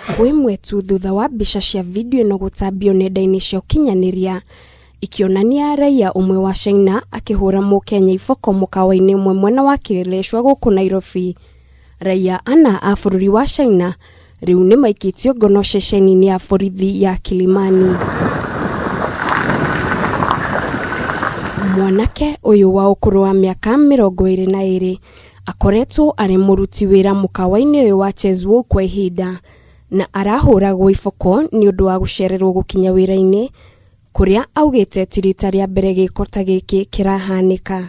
Thikũ ĩmwe tu thutha wa mbica cia video ĩno gũtambio nenda-inĩ cia ũkinyanĩria ikĩonania raiya ũmwe wa China akĩhũra mũkenya iboko mũkawa-inĩ ũmwe mwena wa Kileleshwa gũkũ Nairobi. Raiya ana a bũrũri wa China rĩu nĩ maikĩtio ngono ceceni-inĩ ya borithi ya Kilimani. Mwanake ũyũ wa ũkũrũ wa mĩaka 22 akoretwo arĩ mũruti wĩra mũkawa-inĩ ũyũ wa Cheswow kwa ihinda na arahũragwo iboko nĩ ũndũ wa gũcererwo gũkinya wĩra-inĩ kũrĩa augĩte ti rita rĩa mbere gĩko ta gĩkĩ kĩrahanĩka.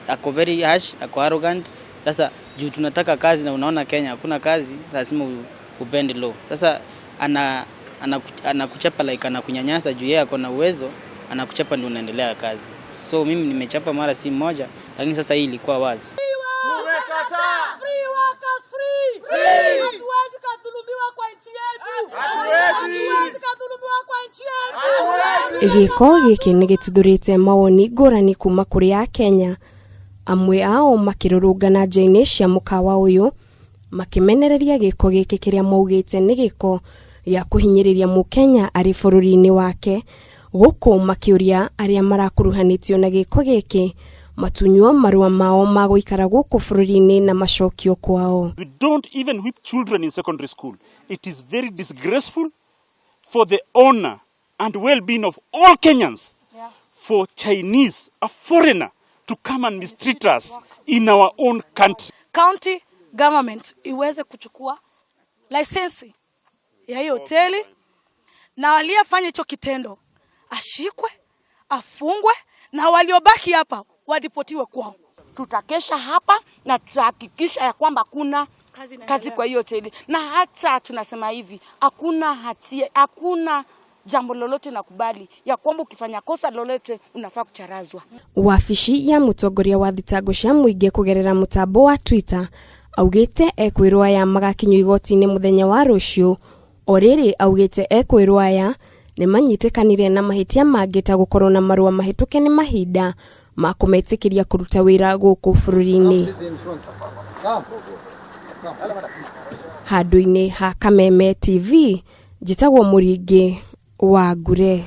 Ako very harsh, ako arrogant. Sasa juu tunataka kazi na unaona Kenya hakuna kazi, lazima ubend low. Sasa ana anakuchapa like anakunyanyasa juu yeye ako na uwezo, anakuchapa ndio unaendelea kazi. So mimi nimechapa mara si moja, lakini sasa hii ilikuwa wazi. Tumekataa. Free workers free. Free. Hatuwezi kadhulumiwa kwa nchi yetu. Hatuwezi. Hatuwezi kadhulumiwa kwa nchi yetu. Gĩko gĩkĩ nĩ gĩtuthũrĩte mawoni ngũrani kuma kũrĩ Akenya, amwe ao makĩrũrũngana nja-inĩ cia mũkawa ũyũ makĩmenereria gĩko gĩkĩ kĩrĩa maugĩte nĩ gĩko gĩa kũhinyĩrĩria mũkenya arĩ bũrũri-inĩ wake, gũkũ makĩũria arĩa marakuruhanĩtio na gĩko gĩkĩ matunywo marũa mao ma gũikara gũkũ bũrũri-inĩ na macokio kwao. We don't even whip children in secondary school. It is very disgraceful for the honor and well-being of all Kenyans for Chinese, a foreigner, to come and mistreat us in our own country. County government iweze kuchukua lisensi ya hiyo hoteli na waliyefanya hicho kitendo ashikwe, afungwe na waliobaki hapa wadipotiwe kwao. Tutakesha hapa na tutahakikisha ya kwamba kuna Kazi inaendelea. kazi kwa hiyo hoteli, na hata tunasema hivi, hakuna hatia, hakuna jambo lolote nakubali ya kwamba ukifanya kosa lolote unafaa kucharazwa. Wabici ya mũtongoria wa thitango cia mũingĩ kũgerera mũtambo wa Twitter augĩte ekwĩrwo aya magakinyio igoti-inĩ mũthenya wa rũciũ. O rĩrĩ augĩte ekwĩrwo aya nĩ manyitĩkanire na mahĩtia mangĩ ta gũkorwo na marũa mahĩtũke nĩ mahinda ma kũmetĩkĩria kũruta wĩra gũkũ bũrũri-inĩ. Handũ-inĩ ha Kameme TV, njĩtagwo Mũringĩ wa Ngure.